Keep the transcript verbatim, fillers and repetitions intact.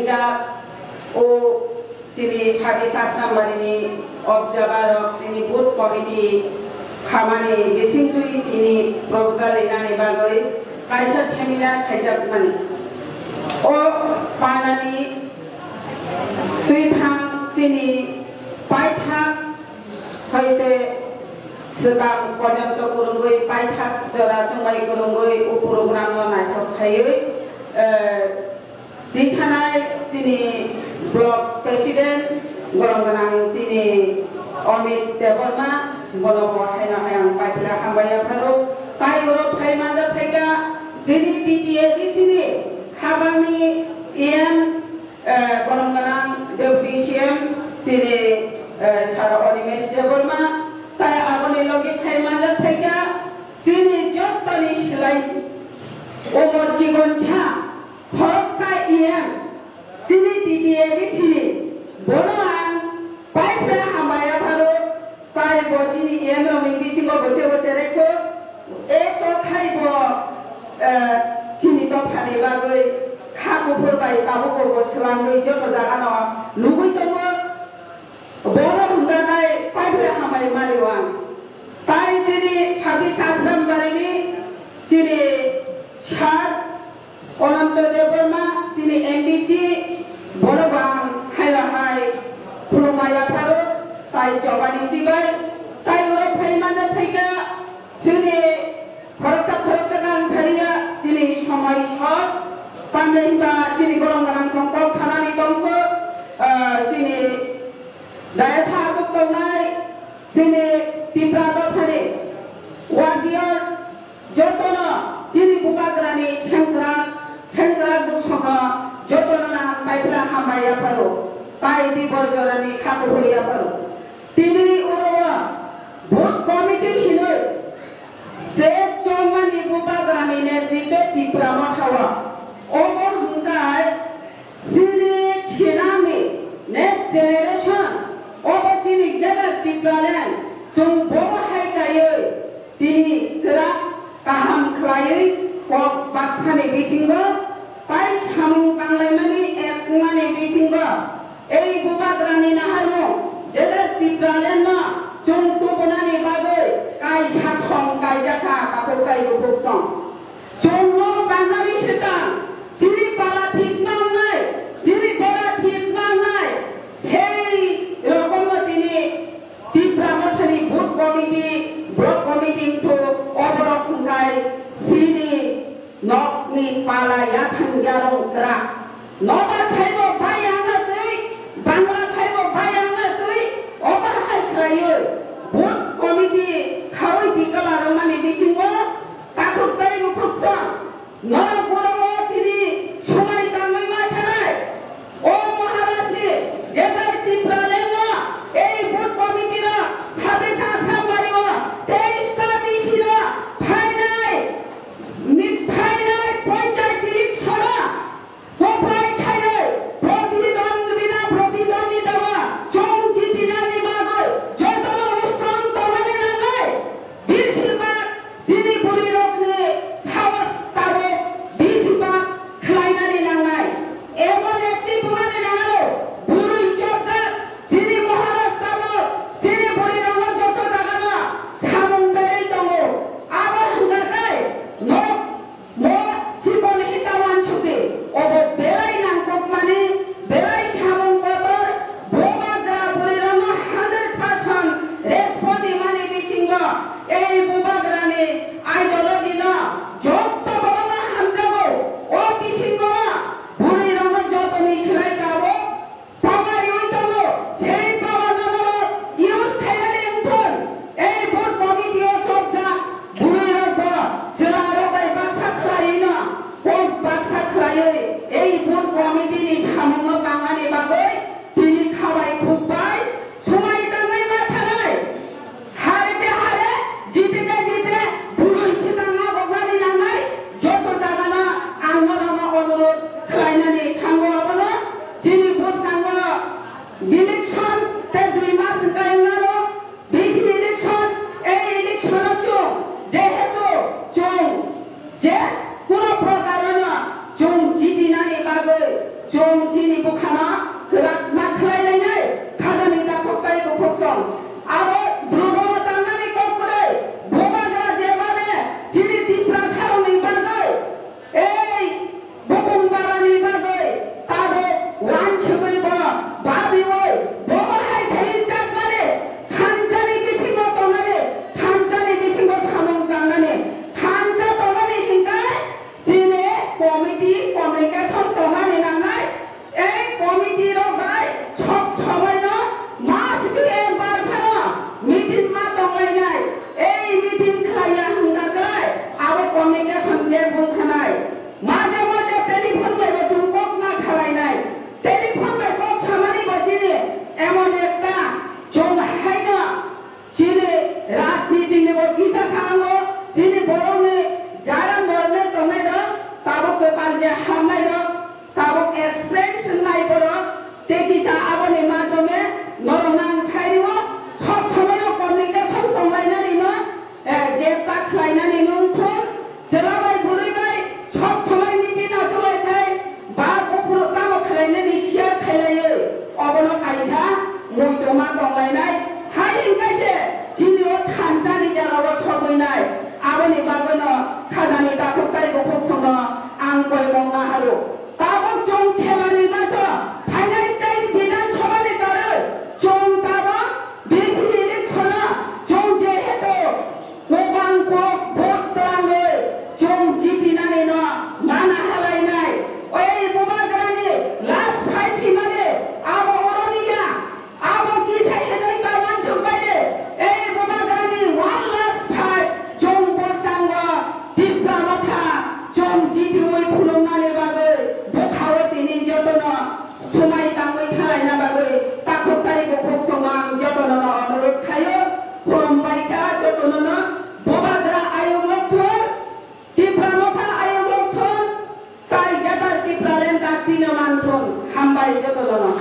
Ya, o chini sabis Asrambari ni observer rok chini booth committee khamani bising twi tini proposal rinani bagwi kaisa seminar khaijakmani. O panani twiphang chini paithak hoite swkang porjonto kwrwngwi paithak jora chwngbai kwrwngwi o program no naithok khaiwi, eh, Tisanai chini block president, gorom gwnang chini Amit Debbarma, bono bo haino hai ang paithak hambai yapharo. Tai oro phai manjak phaikha chini T T A D C ni habangni E M, eh, gorom gwnang Deputy C M chini, eh, Sir Animesh Debbarma, tai aboni logi phai manjak phaikha chini jottoni slai umor chikonsa Khoroksa E M chini T T A D C ni, bono ang paithak hambai yapharo, tai bo chini E M rokni bisingo boche boche rekho, e kothai bo, eh, chini dophani bagwi kha kuphur bai tabuk bo swlangwi joto jagano nugwi tongo. Bono hwnka khe paithak hambai mari o ang. Tai chini sabis Asrambari ni chini Sir Ananto Debbarma, chini M D C, bono bo ang haino hai khulumma yapharo, tai chobani chibai, tai oro phai manjak phaikha, chini khoroksa khoroksa kang sariya, chini somoi sok, tamni hwnba chini gorom gwnang song kok sanani tongkho, ah, chini dayas o achuk tongnai, chini Tipra dophani warrior jotono chini bubagrani sengkrak, sengkrak duksono jotono nang paithak hambai yapharo, tai di borjorani kha kuphur yapharo. Tini oro o booth committee hinwi se chongmani bubagrani netritwe Tipra Motha o. Obo hwnkhe chini thinani next generation, obo chini Greater Tipraland, chwng bobo hai kaiwi tini kwrak kaham khlaiwi kok baksani bisingo tai samung tanglaimani ekmani bisingo ei bubagrani naharmung Greater Tipraland no chwng tubunani bagwi kaisa thong kaijakha takhuk tai bukhuk song. Chwngno tangnani swkang chini para thik nangnai, chini bera thik nangnai, sei rokomno tini Tipra Mothani booth committee, block committee wngkhu, oborok hwnkhe chini nokni pala yaphang yarwng kwrak. Nobar phaibo bai wngna twi, Bangla phaibo bai wngna twi, obo hai khlaiwi booth committee khaui tikala rwmani bisingo takhuk tei bukhuk song norok oro o tini swmai tangwi ma thanai. O Maharaj ni Greater Tipraland no ei booth committee no sabis Asrambari o teis ta D C no phainai, ni phainai panchayat election o Kopai khai Chini bukhano kwrak ma khlai lainai khajani takhuk tai bukhuk song. Abo drugo tangnani kok kwrwi bubagra jebane chini Tiprasarokni bagwi ei bukung barani bagwi tabuk wansugwi bo babiwi bo bahai thai chakmani thanchani bisingo tongnani thanchani bisingo samung tangnani thancha tongnani hinkai Chini committee communication tongmani nangnai, ei committee rok bai sok somoino mas bi ekbar phano meeting ma tonglainai, ei meeting khlaiya hwnkha khlai abo communication gap wngkhanai. Maje maje telephone bai bo chwng kok ma salainai, telephone bai kok samani bo chini emon ekta chwng haino Chini rajniti ni bo kisa sango, chini borok ni jara normal tongnai rok, tabuk kwpal je hamnai rok, tabuk explain swngnai borok, tei kisa aboni madhyome norok nang sai rwo, sob somoi o communication tonglainani no, eh, gap ta khlainani nungthung, Chwla bai bwrwi bai sob somoi meeting achuk lai khai ba buphuru tamo khlainani share khailaiwi obono kaisa muitu ma tonglainai. Hai hwnkhe se chini o thansa ni jaga o sogwinai. Aboni bagwi no khajani takhuk tai bukhuk songno ang koimok naharu. Tabuk chwng themani matho phainai stage Bidhan Sabha ni karwi chwng tabuk B C election o chwng jehetu Kwbang kok vote twlangwi chwng jitinani no mana halainai. Ei bubagrani last fight himani abo oromiya, abo kisai hinwi kawan chukbaide. Ei bubagrani one last fight chwng bwskango Tipra Motha chwng jitiwi phunuknani bagwi bwkhao tini jotono Sumai tangwi thalaina bagwi takhuk tai bukhuk songmang jotono no onurut khaio, khulumbai kha jotono no. Bubagra ayung rok thun, Tipra Motha ayung rok thun, tai Greater Tipraland dati no man thun. Hambai jotono no.